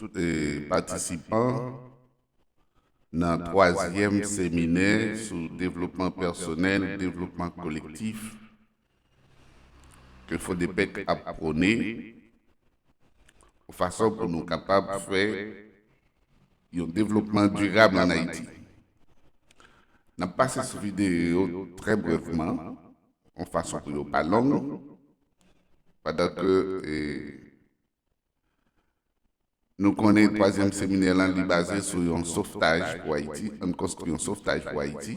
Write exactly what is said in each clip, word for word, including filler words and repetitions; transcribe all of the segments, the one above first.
tout, eh, patisipan nan twazyèm seminè sou devlopman pèsonèl, devlopman kolektif ke FODEPEC ap pwone, yon fason pou nou kapab fè yon devlopman dirab ann Ayiti. N ap pase sou videyo yo trè brèvman, yon fason pou yo pa long, pandan ke, eh, nou konnen twazyèm seminè lan, li baze sou yon sovtaj pou Ayiti, ann konstwi yon sovtaj pou Ayiti.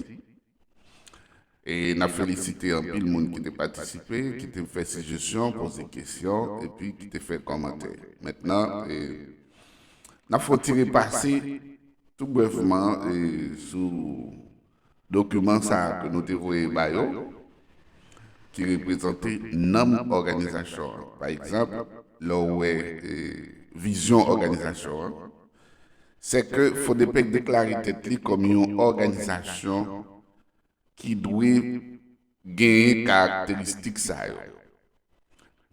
E n ap felisite anpil moun ki te patisipe, ki te fè sijesyon, poze kesyon, epi ki te fè kòmantè. Mentnan, eh, n ap fè yon ti repase tou brèvman, eh, sou dokiman sa a ke nou te voye ba yo, ki reprezante nanm òganizasyon an. Pa egzanp, lè w wè, eh, vizyon òganizasyon an, se ke FODEPEC deklare tèt li kòm yon òganizasyon ki dwe genyen karakteristik sa yo.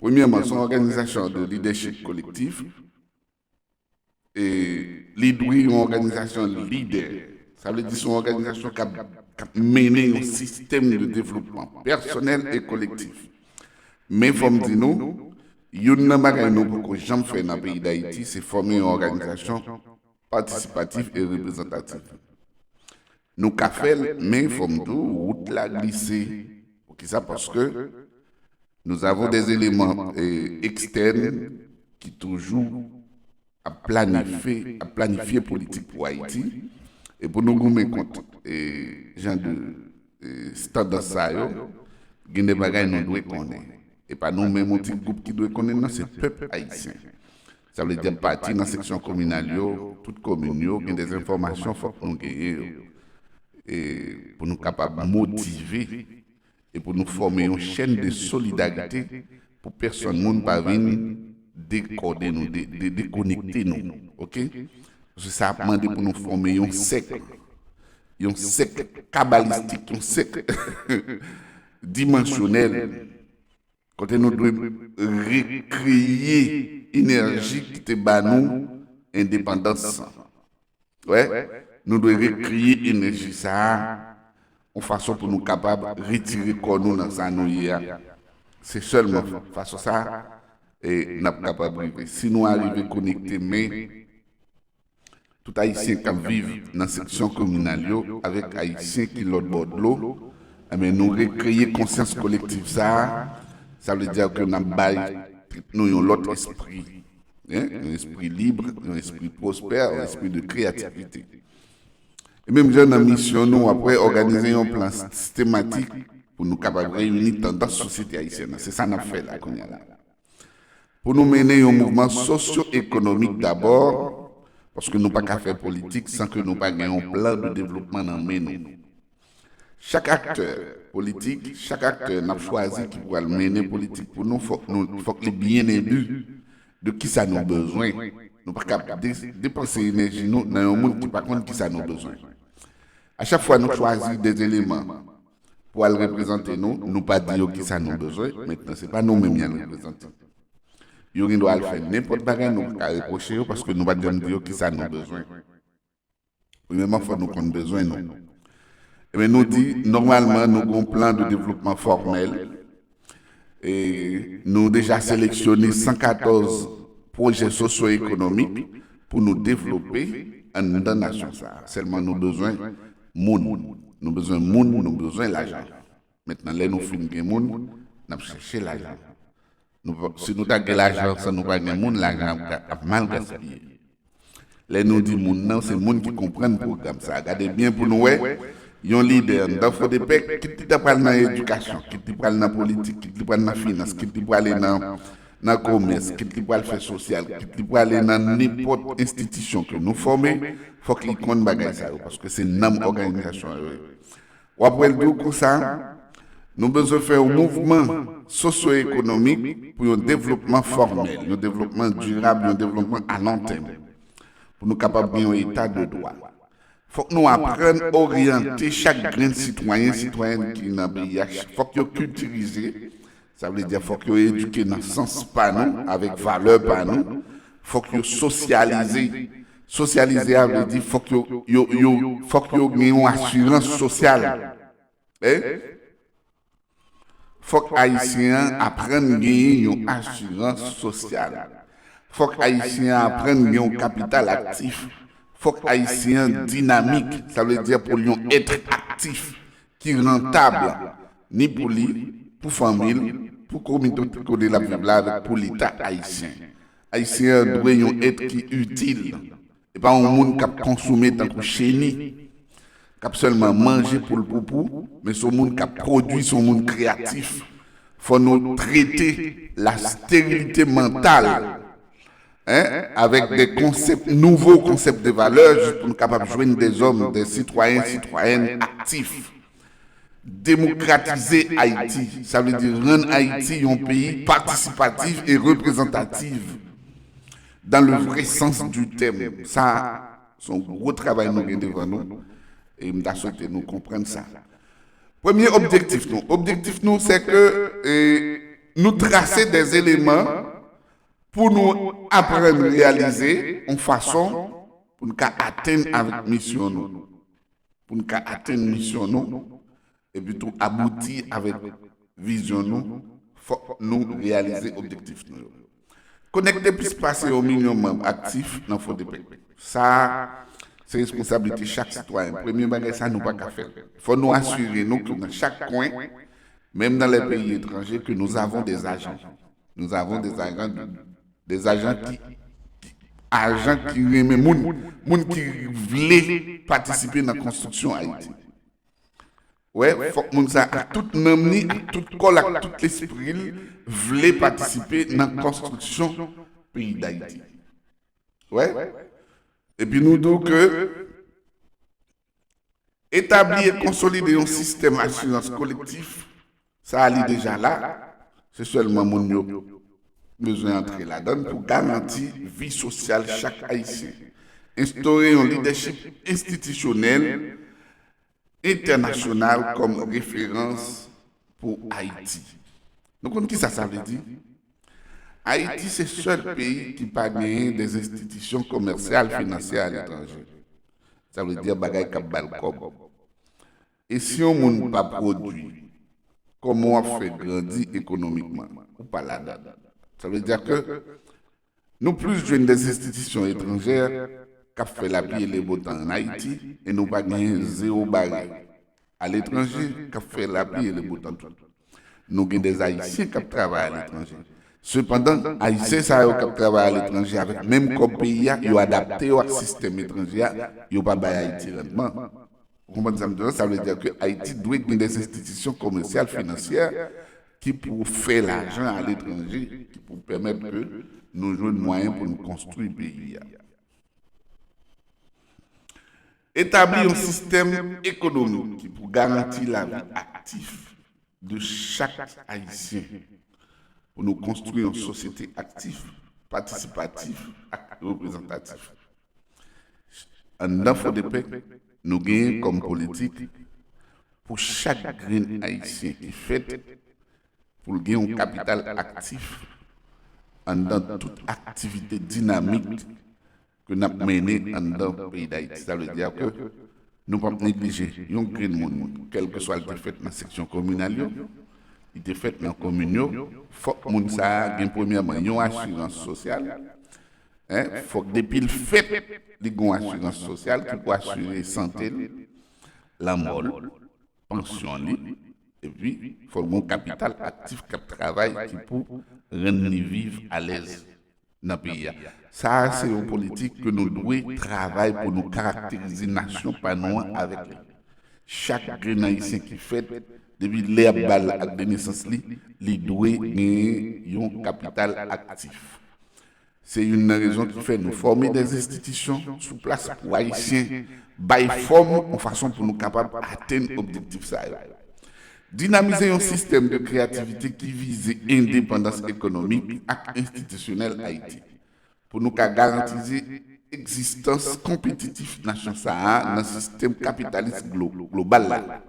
Premyèman, se yon òganizasyon de lidèchip kolektif, e li dwe yon òganizasyon lidè. Sa vle di se yon òganizasyon k ap, k ap mennen yon sistèm de devlopman pèsonèl e kolektif. Men fò m di nou, youn nan bagay nou poko janm fè nan peyi Dayiti, se fòme yon òganizasyon patisipatif e reprezantatif. Nou ka fè l, men fò m di w, wout la glise. Poukisa? Paske nous avons des éléments, eh, externes ki toujou ap planifye, ap planifye politik pou Ayiti. E pou nou goumen kont, eh, jan de, eh, tandans sa yo, gen de bagay nou dwe konnen. E pa nou menm yon ti gwoup ki dwe konnen, non, se pèp ayisyen. Sa vle di, apati nan seksyon kominal yo, tout komin yo, gen de enfòmasyon fòk nou genyen yo. E pou nou kapab motive e pou nou fòme yon chèn de solidarite pou pèsonn moun pa vin dekòde nou, de, de, dekonekte nou. Oke? Paske sa ap mande pou nou fòme yon sèk, yon sèk kabalistik, yon sèk dimansyonèl, kote nou dwe rekreye enèji ki te ba nou endepandans lan. Wè, nou dwe rekreye enèji sa a, yon fason pou nou kapab retire kò nou nan sa nou ye a. Se sèlman fason sa a, e n ap kapab rive. Si nou arive konekte men tout Ayisyen k ap viv nan seksyon kominal yo avèk Ayisyen ki lòt bò dlo, enben, nou rekreye konsyans kolektif sa a, sa vle di ke n ap bay tèt nou yon lòt espri, en, yon espri lib, yon espri pwospè, yon espri de kreyativite. E menm jan nan misyon nou, w ap wè, òganize yon plan sistematik pou nou kapab reyini tandans sosyete ayisyèn nan. Se sa n ap fè la kounye a la. Pou nou mennen yon mouvman sosyo-ekonomik dabò, paske nou pa ka fè politik san ke nou pa gen yon plan de devlopman nan men nou. Chak aktè politik, chak aktè n ap chwazi ki pral mennen politik pou nou, fòk nou, fòk li byen enbi de kisa nou bezwen. Nou pa ka de-, depanse enèji nou nan yon moun ki pa konn kisa nou bezwen. A chak fwa nou chwazi de eleman pou al reprezante nou, nou pa di yo kisa nou bezwen. Mentnan, se pa nou menm y al reprezante. Yo gen dwa al fè nenpòt bagay, nou pa ka repwoche yo paske nou pa t janm di yo kisa nou bezwen. Premyèman, fò nou konn bezwen nou. Ebyen, nou di, nòmalman, nou gen yon plan de devlopman fòmèl. E nou deja seleksyone san katòz pwojè sosyo-ekonomik pou nou devlope anndan nasyon sa a. Sèlman nou bezwen moun. Nou bezwen moun, nou bezwen lajan. Mentnan, lè nou fin gen moun, n ap chèche lajan. Nou pa, si nou ta gen lajan san nou pa gen moun, lajan ap, ap mal gaspiye. Lè nou di moun nan, se moun ki konprann pwogram sa a. Gade byen pou nou wè, yon lidè anndan Fodepec, kit li ta pral nan edikasyon, kit li pral nan politik, kit li pral nan finans, kit li prale nan, nan komès, kit li pral fè sosyal, kit li prale nan nenpòt enstitisyon ke nou fòme, fòk li konn bagay sa yo, paske se nanm òganizasyon an yo ye. W ap wè l di w konsa, nou bezwen fè yon mouvman sosyo-ekonomik pou yon devlopman fòmèl, yon devlopman dirab, yon devlopman a lon tèm, pou nou kapab gen yon eta de dwa. Fòk nou aprann oryante chak grenn sitwayen, sitwayèn ki nan peyi a. Fòk yo kiltirize, sa vle di fòk yo edike nan sans pa nou, avèk valè pa nou, Fòk yo sosyalize. Sosyalize a vle di fòk yo, yo, yo, fòk yo gen yon asirans sosyal. Eh? Fòk Ayisyen an aprann genyen yon asirans sosyal. Fòk Ayisyen an aprann gen yon kapital aktif. Fòk Ayisyen an dinamik, sa vle di pou l yon èt aktif ki rantab, ni pou li, pou fanmi l, pou kominote kote l ap viv la, avèk pou Leta ayisyen. Ayisyen an dwe yon èt ki itil. E pa yon moun k ap konsome tankou cheni, k ap sèlman manje pou l poupou, men se yon moun k ap pwodui, se yon moun kreyatif. Fò nou trete la sterilite mantal, hein, avec des concepts, nouveaux concepts de valeur, jis pou nou kapab jwenn des hommes, des citoyens, citoyennes actifs. Demokratize Ayiti, sa vle di rann Ayiti yon peyi patisipatif e reprezantatif dans le vrai sens du terme. Sa, se yon gwo travay nou gen devan nou, e m ta swete nou konprann sa. Premye objektif nou. Objektif nou, se ke, eh, nou trase des éléments pou nou aprann reyalize yon fason pou nou ka atenn avèk misyon nou. Pou nou ka atenn misyon nou, epi tou abouti avèk vizyon nou, fòk nou reyalize objektif nou yo. Konekte plis pase yon milyon manm aktif nan Fodepec. Sa, se responsablite chak sitwayen. Premye bagay sa, nou pa ka fè l. Fò nou asire nou ke nan chak kwen, menm dans les pays étrangers, que nous avons des agents. Nous avons des agents, de- des agents ki, ki- ajan ki renmen moun, moun ki vle patisipe nan konstriksyon Ayiti. Wè, fòk moun sa ak tout nanm li, ak tout kò l, ak tout lespri l vle patisipe nan konstriksyon peyi Dayiti. Wè. Epi nou di w ke etabli e konsolide yon sistèm asirans kolektif, sa a li deja la, se sèlman moun yo bezwen antre ladan l pou garanti vi sosyal chak Ayisyen. Enstore yon lidèchip enstitisyonèl entènasyonal kòm referans pou Ayiti. Nou konn kisa sa vle di? Ayiti se sèl peyi ki pa genyen de enstitisyon komèsyal finansyè aletranje. Sa vle di bagay k ap ba l kòb. E si yon moun pa pwodui, kòman w ap fè grandi ekonomikman? Ou pa ladan. Sa vle di ke nou plis jwenn de enstitisyon etranjè k ap fè lapli e lebotan ann Ayiti, e nou pa genyen zewo bare aletranje k ap fè lapli e lebotan tou. Nou gen de Ayisyen k ap travay aletranje. Sepandan, Ayisyen sa yo k ap travay aletranje avèk menm kòb peyi a, yo adapte yo ak sistèm etranje a, yo pa bay Ayiti randman. Ou konprann sa m di w la? Sa vle di ke Ayiti dwe gen de enstitisyon komèsyal finansyè ki pou fè lajan aletranje, ki pou pèmèt ke nou jwenn mwayen pou nou konstwi peyi a. Etabli yon sistèm ekonomik ki pou garanti lavi aktif de chak Ayisyen pou nou konstwi yon sosyete aktif, patisipatif ak reprezantatif. Anndan Fodepec, nou genyen kòm politik pou chak grenn Ayisyen ki fèt pou l gen yon kapital aktif anndan tout aktivite dinamik ke n ap mennen anndan peyi Dayiti. Sa vle di ke nou p ap neglije yon grenn moun, kèlkeswa l te fèt nan seksyon kominal yo, li te fèt nan komin yo, fòk moun sa a gen premyèman yon asirans sosyal, hein, fòk depi l fèt, li gen yon asirans sosyal ki pou asire sante l, lanmò l, pansyon li, epi fò l gen yon kapital aktif k ap travay ki pou rann li viv alèz nan peyi a. Sa a se yon politik ke nou dwe travay pou nou karakterize nasyon pa nou an avèk li. Chak grenn Ayisyen ki fèt, depi lè y ap ba l ak de nesans li, li dwe genyen yon kapital aktif. Se youn nan rezon ki fè nou fòme de enstitisyon sou plas pou Ayisyen bay fòm yon fason pou nou kapab atenn objektif sa yo. Dinamize yon sistèm de kreyativite ki vize endepandans ekonomik ak enstitisyonèl Ayiti, pou nou ka garantize egzistans konpetitif nasyon sa a nan sistèm kapitalis glo-, global la.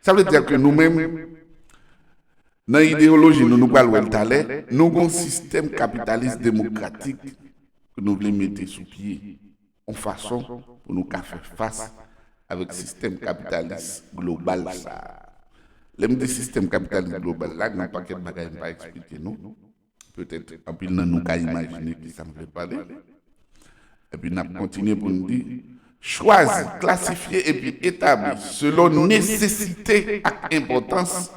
Sa vle di ke nou menm, nan ideyoloji nou, nou pral wè l talè, nou gen yon sistèm kapitalis demokratik nou vle mete sou pye yon fason pou nou ka fè fas avèk sistèm kapitalis global sa a. Lè m di sistèm kapitalis global la, gen yon pakèt bagay m pa eksplike nou. Petèt anpil nan nou ka imajine ki sa m vle pale. Epi n ap kontinye pou n di, chwazi, klasifye epi etabli selon nesesite ak enpòtans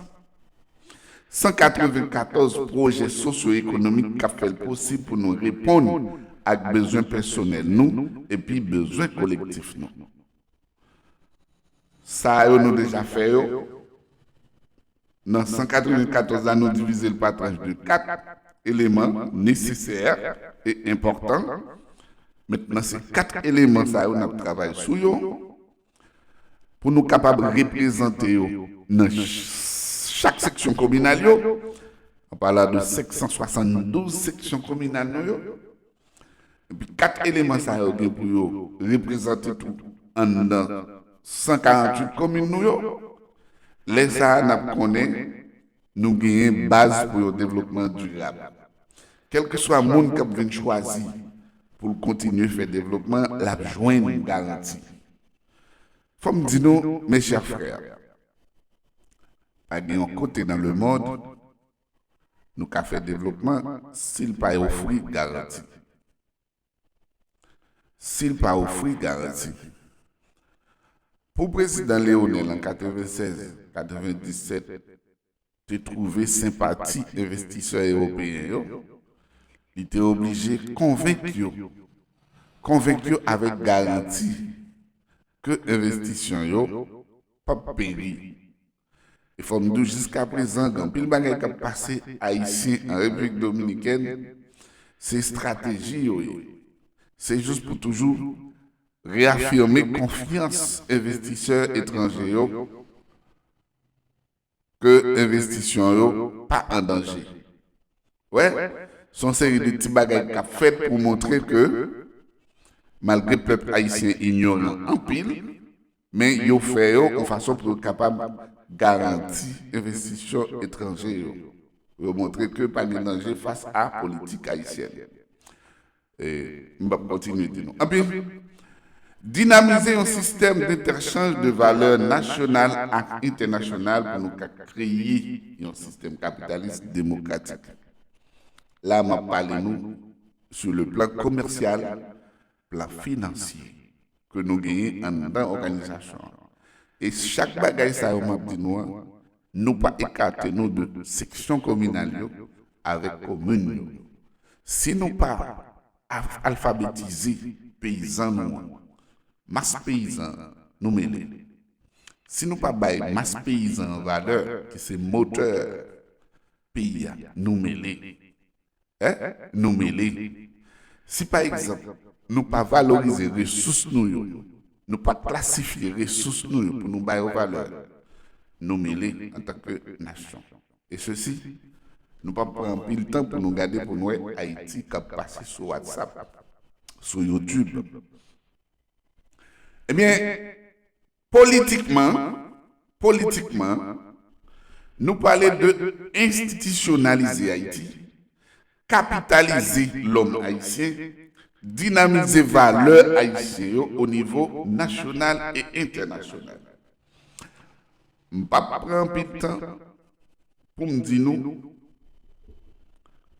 san katrevenkatòz pwojè sosyo-ekonomik k ap fè l posib pou nou reponn ak bezwen pèsonèl nou epi bezwen kolektif nou. Sa yo nou deja fè yo. Nan san katrevenkatòz la, nou divize l pa tranch de kat eleman nesesè e enpòtan. Mentnan, se kat eleman sa yo n ap travay sou yo pou nou kapab reprezante yo nan ch- chak seksyon kominal yo. An palan de senk san swasanndouz seksyon kominal nou yo. Epi kat eleman sa yo gen pou yo reprezante tou anndan san karanntuit komin nou yo. Lè sa a, n ap konnen nou genyen baz pou yon devlopman dirab. Kèlkeswa moun k ap vin chwazi pou l kontinye fè devlopman, l ap jwenn garanti. Fò m di nou, mes chers frères, pa gen yon kote nan lemonn nou ka fè devlopman si l pa ofri garanti. Si l pa ofri garanti. Pou prezidan Leyonèl an katrevennsèz, katrevendisèt te twouve senpati envestisè ewopeyen yo, li te oblije konvenk yo, konvenk yo avèk garanti ke envestisyon yo p ap peri. E fò m di w, jiskaprezan, gen anpil bagay k ap pase Ayisyen an Repiblik Dominikèn, se estrateji yo ye. Se jis pou toujou reyafime konfyans envestisè etranje yo ke envestisyon yo pa an danje. Wè, se yon seri de ti bagay k ap fèt pou montre ke, malgre pèp ayisyen inyoran anpil, men yo fè yo yon fason pou yo kapab garanti envestisyon etranje yo. Pou yo montre ke pa gen danje fas a politik ayisyèn. E m p ap kontinye di nou. Anpi, dinamize yon sistèm dentèchanj de valè nasyonal ak entènasyonal pou nou ka kreye yon sistèm kapitalis demokratik. La, m ap pale nou sou le plan komèsyal, plan finansye ke nou genyen anndan òganizasyon an. E chak bagay sa yo m ap di nou an, nou pa ekate nou de seksyon kominal yo avèk komin yo. Si nou pa af- alfabetize peyizan nou an, mas peyizan an, nou mele. Si nou pa bay mas peyizan an valè, ki se motè peyi a, nou mele. Hein? Nou mele. Si pa egzanp, nou pa valorize resous nou yo, nou pa klasifye resous nou yo pou nou ba yo valè, nou mele antanke nasyon. E sesi, nou p ap pran anpil tan pou nou gade pou nou wè Ayiti k ap pase sou WhatsApp, sou YouTube. Ebyen, politikman, politikman, nou pale de enstitisyonalize Ayiti, kapitalize lòm ayisyen, dinamize valè ayisyen yo o nivo nasyonal e entènasyonal. M p ap pran anpil tan pou m di nou,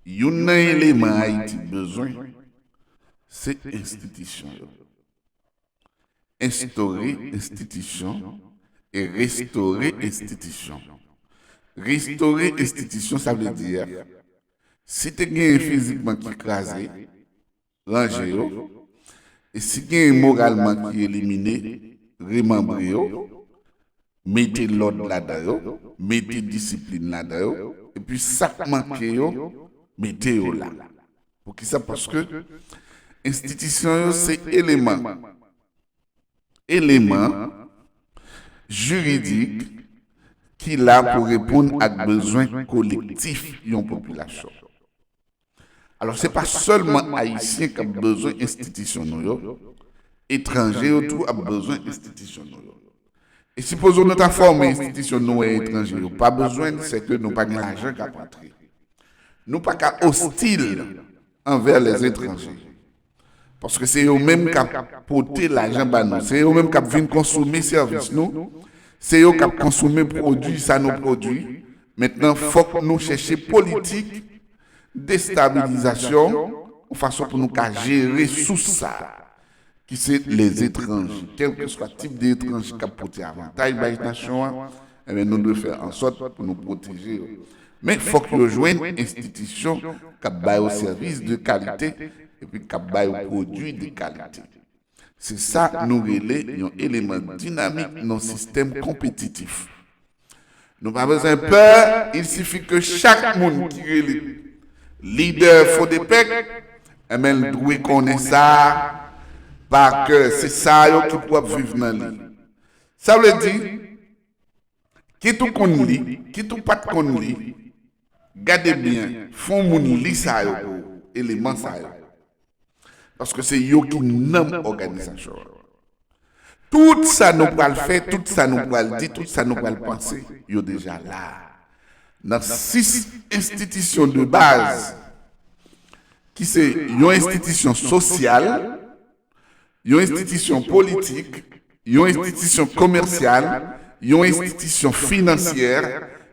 youn nan eleman Ayiti bezwen, se enstitisyon yo. Enstore enstitisyon e restore enstitisyon. Restore enstitisyon, sa vle di, si te genyen fizikman ki kraze, ranje yo, e si genyen moralman ki elimine, remanbre yo, mete lòd ladan yo, mete disiplin ladan yo, epi sa k manke yo, mete yo la. Poukisa? Paske enstitisyon yo se eleman, eleman jiridik ki la pou reponn ak bezwen kolektif yon popilasyon. Alò, se pa sèlman Ayisyen k ap bezwen enstitisyon nou yo, etranje yo tou ap bezwen enstitisyon nou yo. E sipoze nou ta fòme enstitisyon nou e etranje yo pa bezwen l, se ke nou pa gen lajan k ap antre. Nou pa ka ostil anvè lèzetranjè. Paske se yo menm k ap pote lajan ba nou. Se yo menm k ap vin konsome sèvis nou. Se yo k ap konsome pwodui sa nou pwodui. Mentnan, fòk nou chèche politik destabilizasyon, yon fason pou nou ka jere sous sa a, ki se lèzetranje, kèlkeswa tip de etranje k ap pote avantaj bay nasyon an, ebyen, nou dwe fè ansòt pou nou pwoteje yo. Men, fòk yo jwenn enstitisyon k ap ba yo sèvis de kalite, epi k ap ba yo pwodui de kalite. Se sa nou rele yon eleman dinamik nan sistèm konpetitif. Nou pa bezwen pè, il sifi ke chak moun ki rele lidè Fodepec, enben, l dwe konnen sa pa kè. Se sa yo ki pou ap viv nan li. Sa vle di, kit ou konn li, kit ou pa t konn li, gade byen, fè yon moun li sa yo pou ou, eleman sa yo. Paske se yo ki nanm òganizasyon an. Tout sa nou pral fè, tout sa nou pral di, tout sa nou pral panse, yo deja la. Nan sis enstitisyon de baz, ki se yon enstitisyon sosyal, yon enstitisyon politik, yon enstitisyon komèsyal, yon enstitisyon finansyè,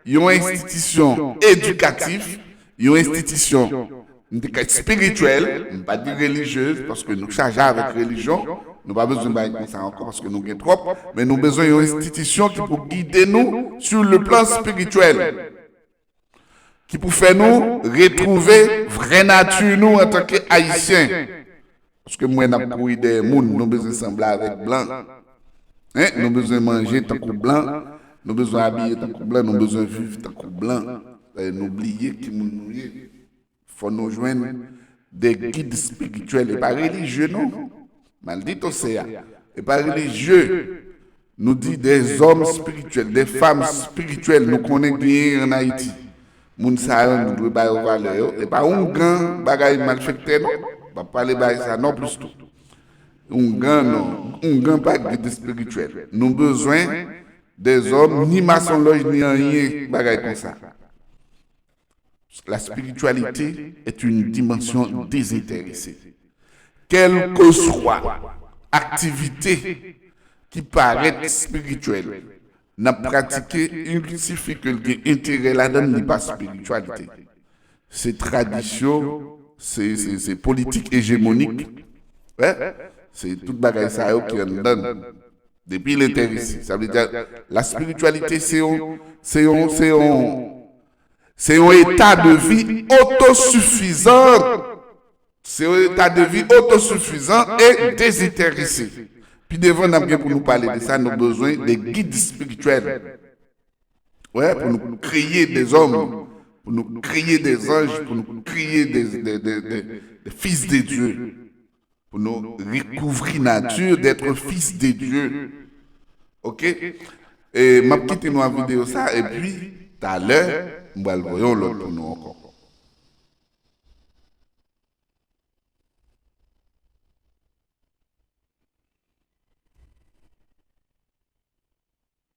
yon enstitisyon edikatif, yon enstitisyon m te ka espirityèl, m pa di relijyez, paske nou chaje avèk relijyon, nou pa bezwen bagay konsa ankò, paske nou gen twòp, men nou bezwen yon enstitisyon ki pou gide nou sur le plan spirituel, ki pou fè nou retwouve vrè nati nou antanke Ayisyen. Paske m wè n ap kouri dèyè moun, nou bezwen sanble avèk blan. Hein? Nou bezwen manje tankou blan, nou bezwen abiye tankou blan, nou bezwen viv tankou blan. Eh, nou bliye ki moun nou ye. Fò nou jwenn de gid espirityèl, e pa relijye, non. Maldito sea. E pa relijye. Nou di de zòm espirityèl, de fanm espirityèl, nou konnen genyen an Ayiti. Moun sa yo, nou dwe ba yo valè yo. E pa oungan bagay malfektè, non. M ap pale bagay sa non plis tou. Oungan, non. Oungan pa gid espirityèl. Nou bezwen de zòm, ni masonlòj, ni anyen bagay konsa. La spiritualité est une dimension désintéressée. Kèlkeswa aktivite ki parèt espirityèl, n ap pratike, il sifi ke l gen enterè ladan l, li pa spirityalite. Se tradisyon, se, se, se politik ejemonik. Wè? Se tout bagay sa yo ki anndan n. Depi l enterese, sa vle di, la spiritualité, se yon, se yon, se yon, se yon eta de vi otosifizan. Se yon eta de vi otosifizan e dezenterese. Pi devan, n ap gen pou nou pale de sa, nou bezwen de gid espirityèl. Wè, pou nou kreye de zòm, pou nou kreye de zanj, pou nou kreye de, de, de, de, de fis de Dye. Pou nou rekouvri nati d'être fils de Dieu. Oke? E m ap kite nou ak videyo sa, epi talè, m pral voye yon lòt pou nou ankò.